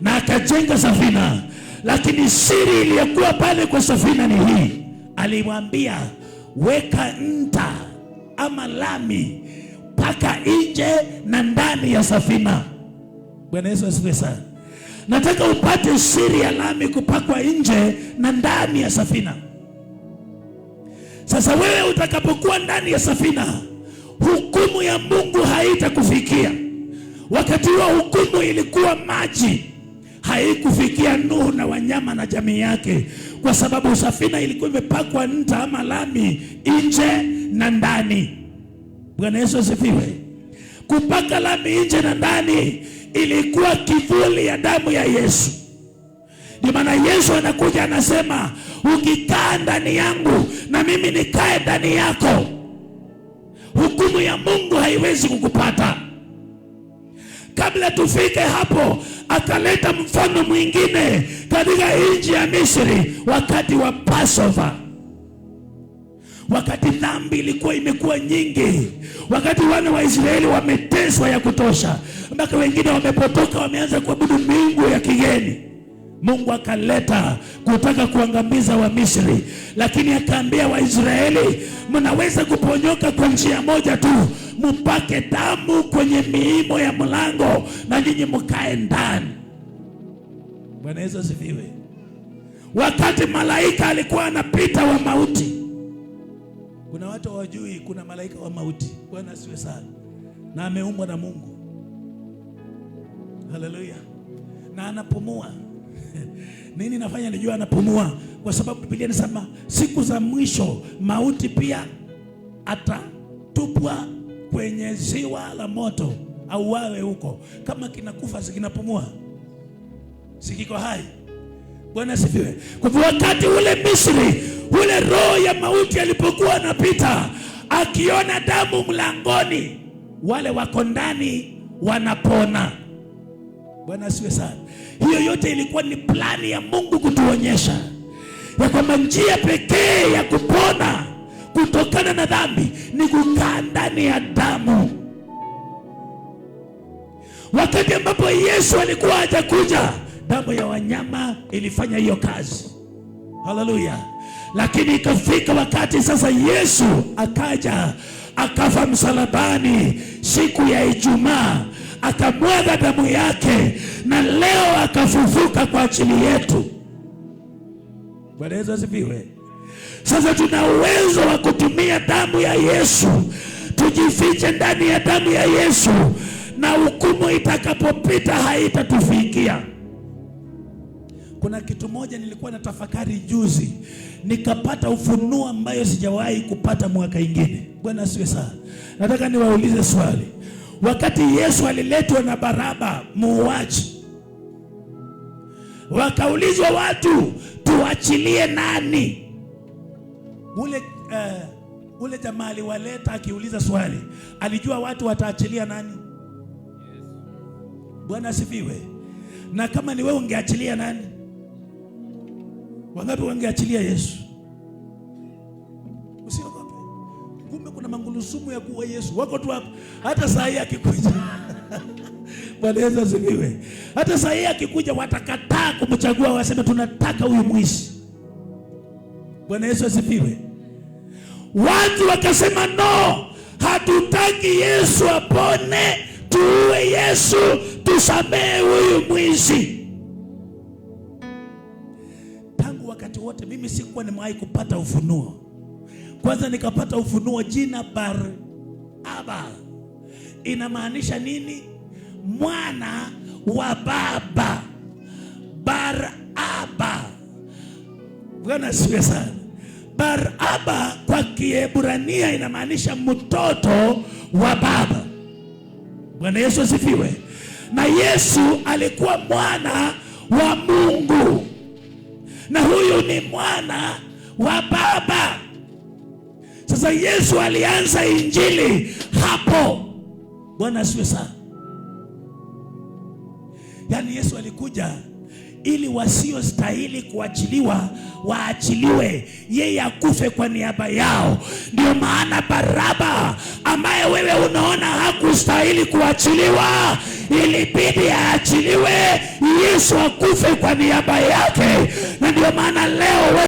na akajenga safina. Lakini siri iliyokuwa pale kwa safina ni hii, alimwambia weka nta ama lami mpaka nje na ndani ya safina. Bwana Yesu asifiwe sana. Nataka upate siri ya lami kupakwa nje na ndani ya safina. Sasa wewe utakapokuwa ndani ya safina, hukumu ya Mungu haitakufikia. Wakati huo hukumu ilikuwa maji, haikufikia Nuhu na wanyama na jamii yake, kwa sababu safina ilikuwa imepakwa nta ama lami nje na ndani. Bwana Yesu asifiwe. Kupaka lami nje na ndani ilikuwa kivuli ya damu ya Yesu. Ndio maana Yesu anakuja anasema, ukikaa ndani yangu na mimi nikae ndani yako, hukumu ya Mungu haiwezi kukupata. Kabla tufike hapo, akaleta mfano mwingine katika nchi ya Misri wakati wa Passover, wakati dhambi ilikuwa imekuwa nyingi, wakati wana wa Israeli wameteswa ya kutosha, mpaka wengine wamepotoka, wameanza kuabudu miungu ya kigeni. Mungu akaleta kutaka kuangamiza wa Misri, lakini akaambia Waisraeli, mnaweza kuponyoka kwa njia moja tu, mpake damu kwenye miimo ya mlango na nyinyi mkae ndani. Bwana Yesu asifiwe. Wakati malaika alikuwa anapita wa mauti, kuna watu hawajui kuna malaika wa mauti. Bwana asifiwe sana, na ameumbwa na Mungu. Haleluya, na anapumua. Nini nafanya nijue anapumua? Kwa sababu Biblia inasema siku za mwisho mauti pia atatupwa kwenye ziwa la moto, au wawe huko. Kama kinakufa sikinapumua, sikiko hai. Bwana asifiwe. Kwa hivyo wakati ule Misri, ule roho ya mauti alipokuwa anapita, akiona damu mlangoni, wale wako ndani wanapona. Bwana asifiwe sana. Hiyo yote ilikuwa ni plani ya Mungu kutuonyesha ya kwamba njia pekee ya kupona kutokana na dhambi ni kukaa ndani ya damu. Wakati ambapo Yesu alikuwa hajakuja, damu ya wanyama ilifanya hiyo kazi. Haleluya! Lakini ikafika wakati sasa Yesu akaja akafa msalabani siku ya Ijumaa, akamwaga damu yake, na leo akafufuka kwa ajili yetu. Bwana Yesu asifiwe. Sasa tuna uwezo wa kutumia damu ya Yesu, tujifiche ndani ya damu ya Yesu, na hukumu itakapopita haitatufikia. Kuna kitu moja nilikuwa natafakari juzi, nikapata ufunuo ambayo sijawahi kupata mwaka ingine. Bwana asifiwe sana. Nataka niwaulize swali. Wakati Yesu aliletwa na Baraba muuaji, wakaulizwa watu, tuachilie nani? Ule jamaa aliwaleta akiuliza swali, alijua watu wataachilia nani? Bwana asifiwe. Na kama ni wewe ungeachilia nani? Wangapi wangeachilia Yesu? Usiogope. Kumbe kuna mangulusumu ya kuwa Yesu wako tu hapa. Hata saa hii akikuja Bwana Yesu asifiwe. Hata saa hii akikuja watakataa kumchagua, waseme tunataka huyu mwizi. Bwana Yesu asifiwe. Watu wakasema no, hatutaki Yesu apone, tuue Yesu, tusamehe huyu mwizi. Tangu wakati wote mimi sikuwa nimewahi kupata ufunuo. Kwanza nikapata ufunuo jina Baraba inamaanisha nini? Mwana wa baba. Baraba. Bwana asifiwe sana. Baraba kwa Kiebrania inamaanisha mtoto wa baba. Bwana Yesu asifiwe. Na Yesu alikuwa mwana wa Mungu, na huyu ni mwana wa baba. Sasa Yesu alianza injili hapo. Bwana asifiwe sana. Yaani Yesu alikuja ili wasiostahili kuachiliwa waachiliwe, yeye akufe kwa niaba yao. Ndio maana Baraba ambaye wewe unaona hakustahili kuachiliwa, Ilibidi aachiliwe, Yesu akufe kwa niaba yake. Na